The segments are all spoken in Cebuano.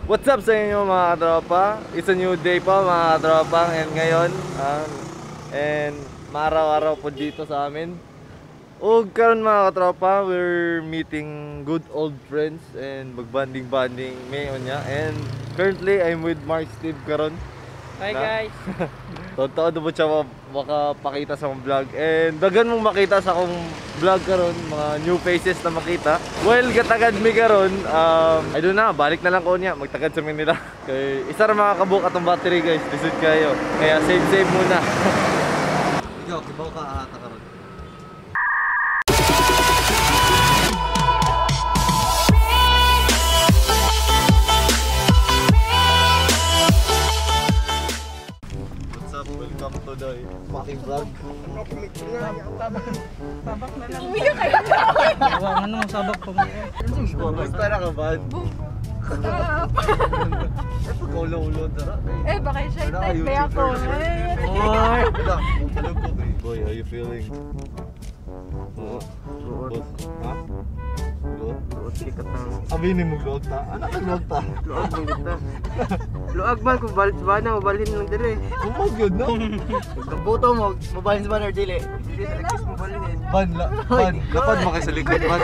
What's up sa inyo, mga katropa? It's a new day pa, mga katropa, and ngayon and maaraw-araw po dito sa amin. Ug karon, mga katropa, we're meeting good old friends and magbanding-banding may unya. And currently I'm with Mark Steve karon. Hi Na? Guys! Totoo mo siya makapakita sa akong vlog. And daghan mong makita sa akong vlog karon, mga new faces na makita. Well, gatagad mi karon, I don't know, balik na lang ko niya, magtagad sa Manila. Kay isa ra mga kabuok atong battery, guys, lisod kayo. Kaya save save muna. Ikaw, kibaw ka ata karon. What's up? Welcome to the fucking vlog. Sabak na lang. Umiyak kayo. Wala ano, sabak pa mo. Basta na ka ba? Stop. Eh, pagka-ulo-ulo, tara. Eh, baka siya Wala, type ba ako? YouTuber. Oy! Wala, malungkot eh. Boy, how you feeling? Oo. Boss, ha? Luot? Luot kay katang. Abi ni mo luot ta? Ano ka luot ta? Luag man kita. Luag man kung balit sa bana, mabalhin lang dire. Kumog yun, no? Kabuto mo, mabalhin sa bana or dili. Dili sa lagis mabalhin. Ban, la, ban. Lapad mo kayo sa likod, ban.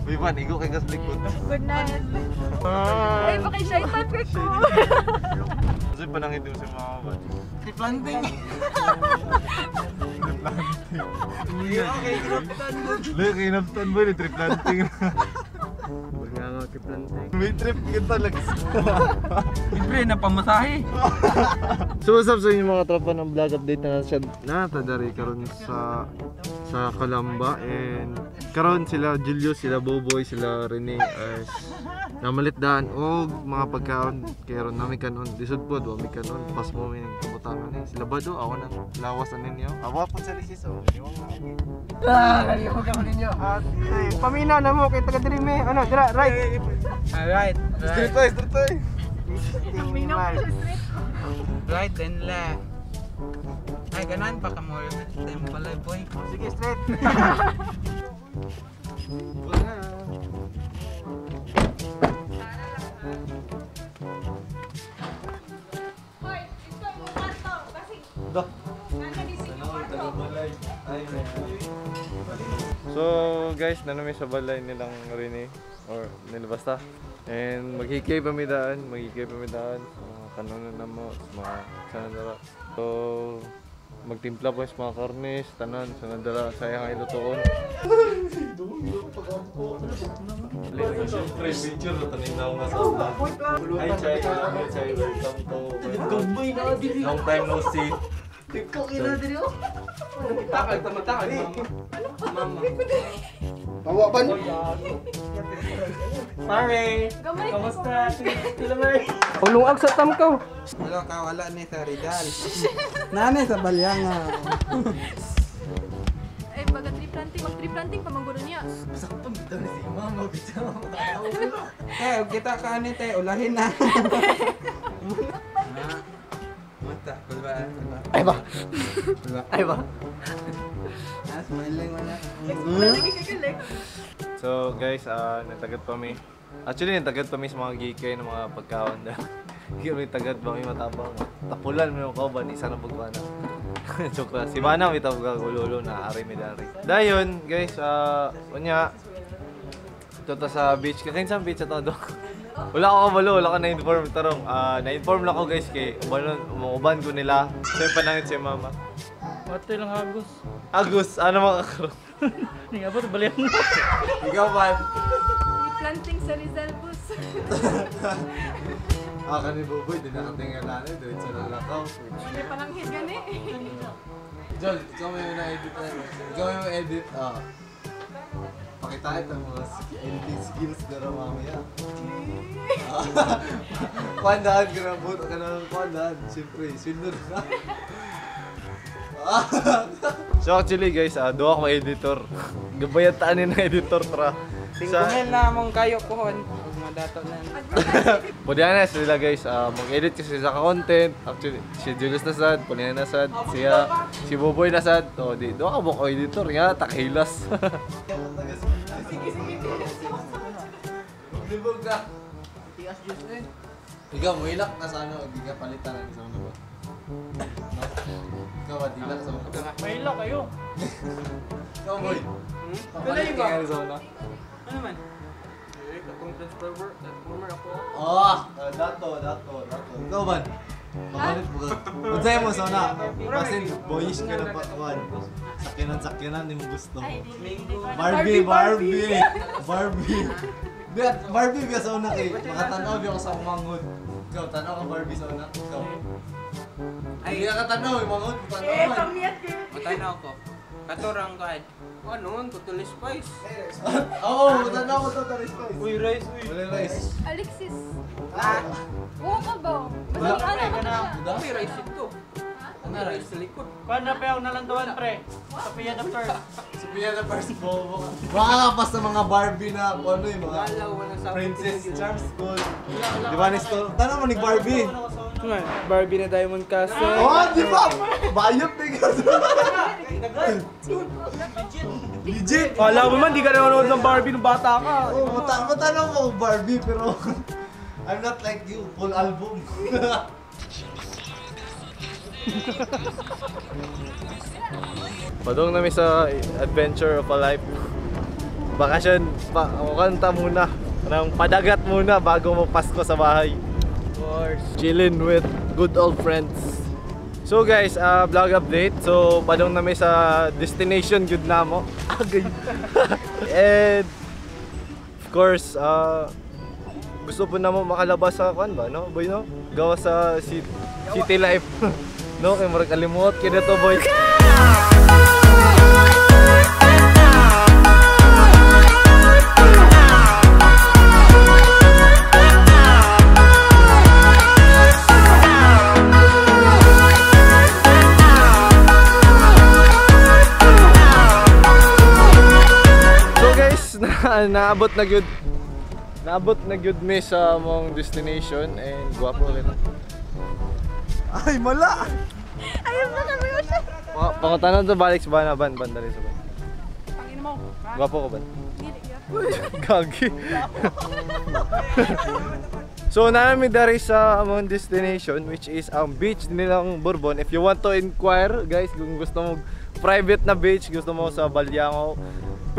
Uy, ban, igo kayo sa likod. Good night. Ay, baka siya type kay ko. Kasi panangit mo si mama, ban. Replanting. Okay, kinaptan mo. Le, kinaptan mo, triplanting. Wala nga replanting. May trip kita lang. Libre na pamasahe. So what's up sa inyo, mga tropa ng vlog? Update na siya natadari karon sa Calamba, and karon sila Julius, sila Boboy, sila Rene as namalit daan og mga pagkaon kay ron nami kanon lisod pod wa mi kanon pas mo mi kabutangan eh sila bado ako nang lawas ani niyo awa pod sa lisis oh. Ah, kalihog ako ninyo. Pamina na mo kay taga diri me. Ano, dira right. Alright. Straight way, straight way. Minaw ko sa street. Right and left. Ay, ganan pa ka mo. Time pala, boy. Sige, straight. Hoy, ito yung kwarto. Kasi Da. nanagising yung kwarto. So guys, nanami sa balay nilang Rene or nila basta. And maghikay pa mi daan, maghikay pa mi daan sa mga kanonon na mo, sa mga sanadara. So magtimpla po sa mga karnes, tanan, sanadara, sayang ay lutoon. Siyempre, picture na tanin na nga sa Hi Chay, hi Chay, welcome to Long time no see. Takal, tama takal. Mama. Tawa pa Sorry. Gamay. Kamusta? Sila Mary. Ulungag sa tamkaw. Wala ka, wala ni sa Rizal. Nanay sa Balyanga. Eh, baga tree planting, mag tree planting pa mangguro niya. Eh, og kita ka ani te, ulahin na. Mata, kulba, kulba. Ay ba? Kulba. Ay ba? Ah, smiling wala. So guys, nagtagad pa mi. Actually, nagtagad pa mi sa mga gikay ng mga pagkaon na. Hindi kami tagad ba mi matabang. Tapulan mi ko ba ni isa na pagwana. Joke lang. Si Mana may tawag ka na ari mi dari. Dayon, guys, unya ito ta sa beach. Kasi sa beach ato do. Wala ako kabalo, wala ko na-inform tarong. Na-inform lang ako, guys, kay ubanon, umuuban ko nila. So yung panangit si mama. Wate lang hagos. Agus, ano mga karon? Hindi nga ba balian. Ikaw man. Tree planting sa Rizal bus. Ah, kani Buboy, di nakatingala na, diretso na lakaw. Hindi pa lang hit gani. Jol, ikaw may na-edit na. Ikaw may edit. Ah. Pakita ito ang mga editing skills na raw mamaya. Kwandahan ka na, buto ka na ng kwandahan. Siyempre, sunod ka. So actually guys, doon ako editor. Gabayan taan ng editor tra. Sa Singkumil na mong kayo kuhon. Ug madato na. Pwede na sila guys, mag-edit kasi sa content. Actually, si Julius na sad, Paulina na sad, siya, si Boboy na sad. O, di, doon ka mo editor nga, takilas. Sige, sige. Maglibog ka. Alas 10 eh. Ikaw, muhilak ka sa ano, hindi ka palitan ang isang ano ba? No? Ikaw ba, dilak sa mga? Mahilak kayo. Ikaw, boy. Papalit ka sa Arizona. Ano man? Eh, katong transformer, transformer ako. Oh, dato. Ikaw ba? Papalit mo ka. Unsay mo sa una? Basin, boyish ka na pa. Kuan. Sakyanan, di mo gusto. Barbie. Barbie ba sa una kay? Makatanaw ba ako sa umangod? Ikaw, tanaw ka Barbie sa una? Ikaw. Ay, hindi ka katanaw, umangod. Eh, pamiyat kayo. Matanaw ko. Katurang ka. Ano, Totally Spice. Oo, matanaw ko Totally Spice. Uy, rice, uy. Wala rice. Alexis. Oo ka ba? Basta ano ka na siya. May rice ito. Ano rice sa likod? Kuan na pa yung nalandawan, pre. Sophia the First. Sophia the First, bobo ka. Baka ka pa sa mga Barbie na kung ano yung mga Princess Charm School. Di ba, Nestor? Tanaw mo ni Barbie. Barbie na Diamond Castle. Oh, di ba? Bayot na yun. Legit. Kala mo man, di ka nanonood ng Barbie nung bata ka. Oh, matanaw mo kung Barbie pero I'm not like you, full album. Padong nami sa adventure of a life. Bakasyon, pa, kanta muna. Parang padagat muna bago mo Pasko sa bahay. Of course. Chillin' with good old friends. So guys, vlog update. So padong nami sa destination good na mo. Agay. And of course, gusto po na mo makalabas sa kwan ba, no? Boy, no? Gawa sa city life. No, kay murag kalimuot kay to, boy. So guys, naabot na gyud. Naabot na gyud mi sa among destination and gwapo rin. Ay, mala! Ayaw na kami mo siya. Pangutanan to balik sa bana ban ban dali sa ban. Pangin mo. Gwapo ko ban. Dili, Gagi. So namin dari sa among destination which is ang beach nilang Bourbon. If you want to inquire, guys, kung gusto mo private na beach, gusto mo sa Baliango,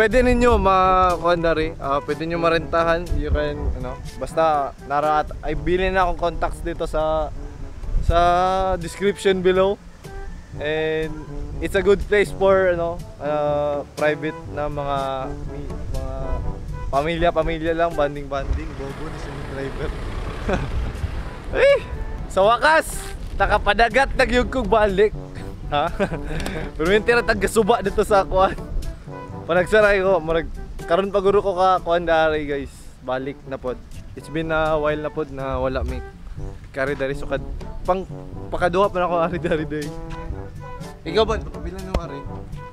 pwede ninyo makuha dari, pwede niyo marentahan. You can ano, basta nara at ay bilin na akong contacts dito sa description below. And it's a good place for ano, private na mga pamilya lang, banding. Bobo ni si driver. Eh, sa wakas, nakapadagat na gyud kog balik. Ha? Pero yung tira taga-suba dito sa kuan. Panagsaray ko, murag karon pa guro ko ka kuan dari guys. Balik na pod. It's been a while na pod na wala mi kari dari sukad. Pang pakaduha pa na ako ari dari day. Ikaw ba papilan nimo ari?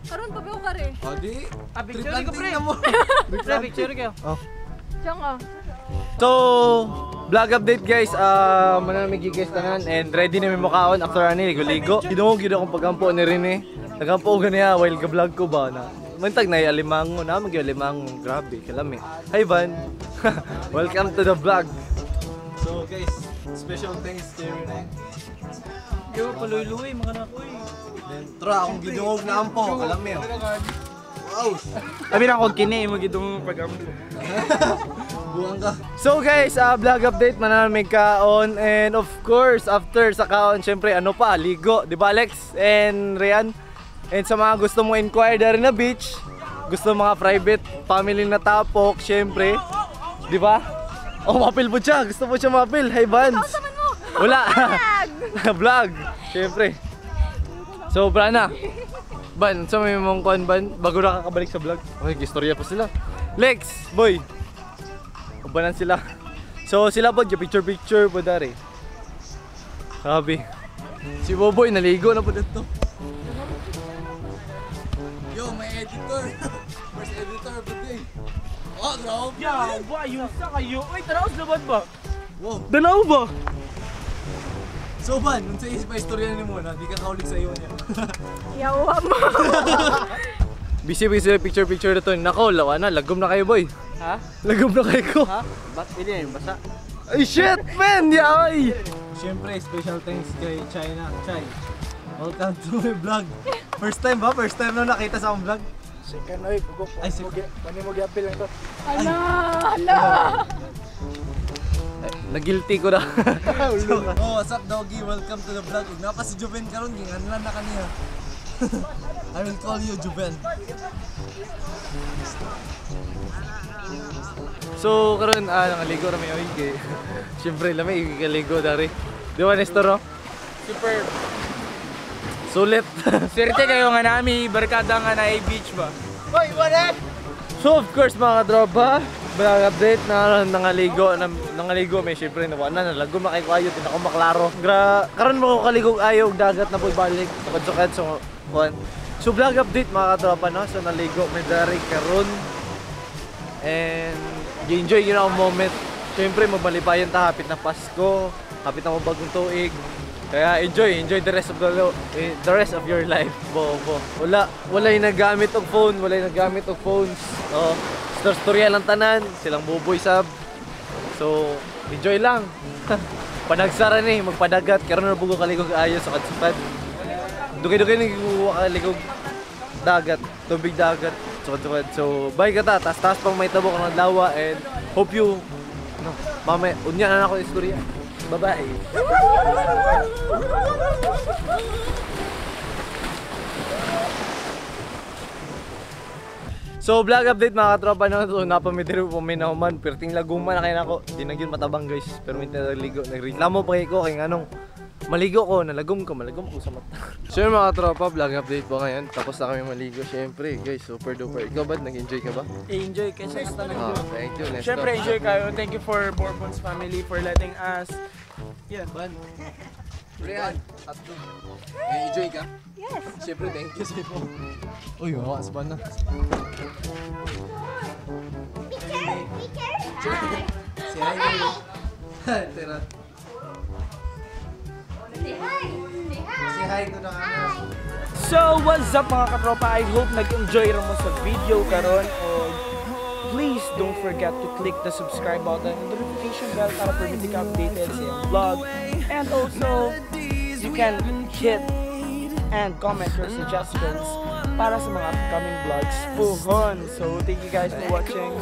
Karon pa ba kare? O di. Ah, picture ko, pre. Mo. Pre, picture kayo. Oh. Tiyang ah. So, vlog update guys. Manamig guys tanan and ready na mi mukaon after ani ligo-ligo. Gidungog gyud akong pagampo ni Rene. Nagampo ganiya while ga-vlog ko ba na. Mantag na alimango na magyud alimango. Grabe, kalami. Hi Van. Welcome to the vlog. So guys, special thanks to Rene. Yo, paluy-luy, mga anak ko. Then tra akong gidungog na ampo, kalami oh. Wow. Abi na ako kini mo gidong pagampo. Buang ka. So guys, vlog update manamig kaon and of course after sa kaon syempre ano pa, ligo, di ba Alex and Rian? And sa mga gusto mo inquire dari na beach, gusto mga private family na tapok, syempre, di ba? Oh, mapil po siya. Gusto po siya mapil. Hey Vans. Wala. Vlog. Syempre. So, Brana. Ban, sa may mong kuan ban bago na kakabalik sa vlog. Okay, istorya pa sila. Lex, boy. Ubanan sila. So sila po, picture picture po dari. Sabi. Si Boboy naligo na po dito. Yo, may editor. First editor of the day. Oh, grabe. Yeah, ba, ayun sa kayo. Uy, tanaw sa labad ba? Wow. Danaw ba? So ban, unsa isip pa istorya nimo na di ka kaulig sa iyo niya. Yawa mo. Busy busy picture picture na to. Nako, lawa na, lagom na kayo boy. Ha? Lagom na kayo ko. Ha? Ba't hindi na yung basa? Ay, shit, man! Yay! Siyempre, special thanks kay China. Chai, welcome to my vlog. First time ba? First time na nakita sa akong vlog? Second oy, pugok. Ay, second. Pani mo gyapil lang to. Ala, ala. Ay, nagilty ko na. Oh, what's up, doggy? Welcome to the vlog. Ug napa si Juven karon, ginganlan na kaniya. I will call you Juven. So karon nangaligo ra mi oy kay syempre lami ikaligo dari. Di ba Nestor no? Superb. Sulit. Swerte kayo nga nami, barkada nga na beach ba? So of course mga katropa, vlog update na nangaligo na nangaligo may syempre na wala na nalagom na kay kayo di na ako maklaro. Karon mo ko kaligog ayo og dagat na pud balik sukad-sukad so kuan. So vlog update mga katropa no. So naligo may dari karon and gi-enjoy gyud ang moment. Syempre magbalibayan ta hapit na Pasko, hapit na bagong tuig. Kaya enjoy the rest of the rest of your life. Bo bo. Wala walay nagamit og phone, walay nagamit og phones. Oh, storya lang tanan, silang buboy sab. So, enjoy lang. Panagsara ni magpadagat karon na bugo kaligog ayo sa kadsupad. Dugay-dugay ni kaligog dagat, tubig dagat. Sukad-sukad. So, bye kata. Tas-tas pang may tabo kang adlaw and hope you no, mamaya unya na ako istorya. Bye-bye. So, vlog update mga katropa no. So, napamidiro po may nahuman. Perting laguma na kayo nako. Di na gyud matabang guys. Pero may naligo. Nagreklamo pa kayo ko kay nganong maligo ko, nalagom ko, malagom ko sa mata. So yun, mga katropa, vlog update po ngayon. Tapos na kami maligo. Syempre, guys, super duper. Ikaw ba, nag-enjoy ka ba? Enjoy kasi sa tanan. Ah, thank you, Nestor. Syempre enjoy kayo. Thank you for Bourbon's family for letting us. Yeah. Ban. Rian, tatlo. Enjoy ka? Yes. Siyempre, thank you sa iyo. Uy, mawas ba na? Picture, picture. Hi. Si hi. Tira. Say hi. Say hi. Say hi to the camera. Hi. So, what's up mga katropa? I hope nag-enjoy ra mo sa video karon. Please don't forget to click the subscribe button and notification bell para permanently ka updated sa iyong vlog. And also, you can hit and comment your suggestions para sa mga upcoming vlogs puhon. So, thank you guys for watching.